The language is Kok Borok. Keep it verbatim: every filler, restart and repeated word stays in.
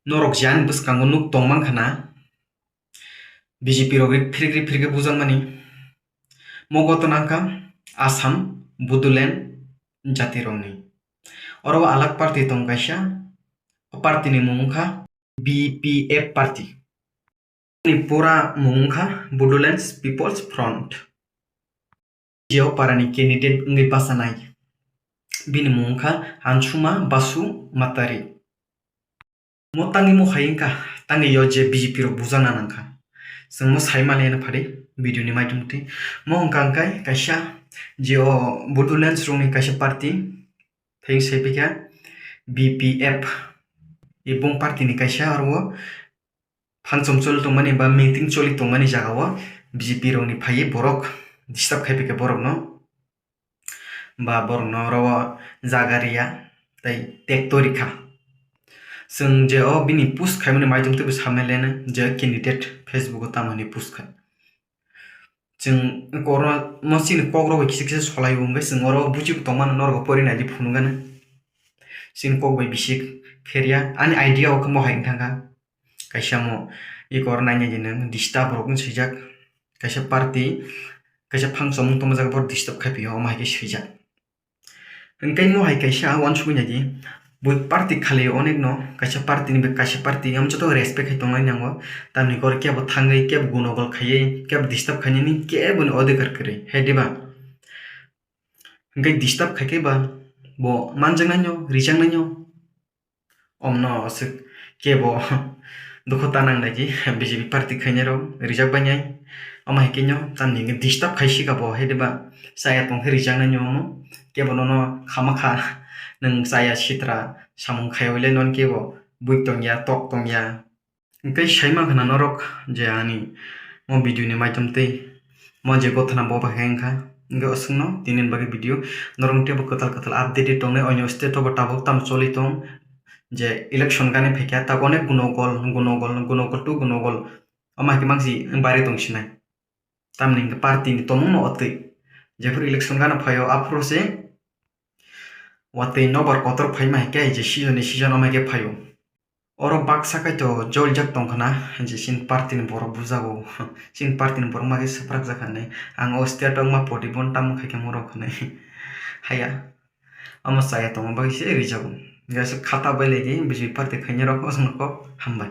Norok je ani bwskango nuk tong mankha na, B J P rok ri phirigri phirigri bujakmani. Mo gotona wngkha Assam, Bodoland jatirokni. Oro o alak party tong kaisa, o party ni mung wngkha B P F party. Ni pura mung wngkha Bodolands People's Front. Jeo parani candidate wngwi bachanai. Bini mung wngkha Ansuma Basu Matari. Mo tangwi mo hai wngkha, tangwi yo je B J P rok bujana nangkha. Chwng mo sai maliya phadi video ni maitum twi. Mo wngkha hwnkhe kaisa je o Bodolands rokni kaisa party, theng sai pikha B P F. Ibong party ni kaisa aro phangchom choli tongmani ba meeting choli tongmani jaga o B J P rokni phaiwi borok disturb khai pikha borokno. Ba borokno oro o jaga riya tei tekto rikha. Chwng je o bini post khaimani maitum twibo samai lene je candidate Facebook o tamo hinwi post khai. Chwng korno mo chini kok rok bai kisa kisa solai bo hwnkhe chwng oro buji bo tongmano norok pori nai di phunukgana. Chini kok bai bisi pheria ani idea o khe mo hai wngthangkha. Kaisa mo eko oro naina di nwng disturb rok wng swijak. Kaisa party, kaisa phang chomung tongmajak bo disturb khai pio, omo hai khe swijak. Hwnkhe mo hai kaisa uansukwi naidi, bui party khali onekno, kaisa party ni bai kaisa party, omo joto respect khai tongnai nango. Tamni hor kebo thangwi, kebo gunogol khaiwi, kebo disturb khainani keboni odhikar kwrwi, hai diba? Hwnkhe disturb khai khe ba bo manjaknaino, rijaknaino. Omno aswk kebo dukhu ta nang nai di B J P party khainai rok rijak bai nai. Omo hai khe no tamni hwnkhe disturb khai si kha bo, hai diba? Chaya tong khe rijak nai ni omo. Kebo nono khama kha nwng chaya sitra samung khai oi le non kebo buik tong ya, tok tong ya. Hwnkhe sai mankha na norok je ani mo video ni maitom twi mo je gothana bo bai khe wngkha. Hwnkhe aswkno tini ni bagwi video norok teibo kwtal kwtal updated tongnai, onyo state o bo tabuk tamo choli tong je election gani phaikha, tabuk onek gunogol, gunogol, gunogol to gunogol, omo hai khe mangsi bari tong sinai. Tamni hwnkhe party ni tongmung no otwi jephuru election gana phaio aphuru se watwi nobar kotor phaima hai khe je season ni season omo hai khe phaio. Oro baksa kaitor joljak tongkhana, je chini party ni borok bujago. Chini party ni borok ma khe swprak jak hinwi. Ang o state o wngma poti bono tamo khai khe moro hinwi. Haya. Omo chaya tongma bagwi se rijago. Hwnkhe aswk khata bai lai di B J P party khainai rok, o chwngno kok hambai.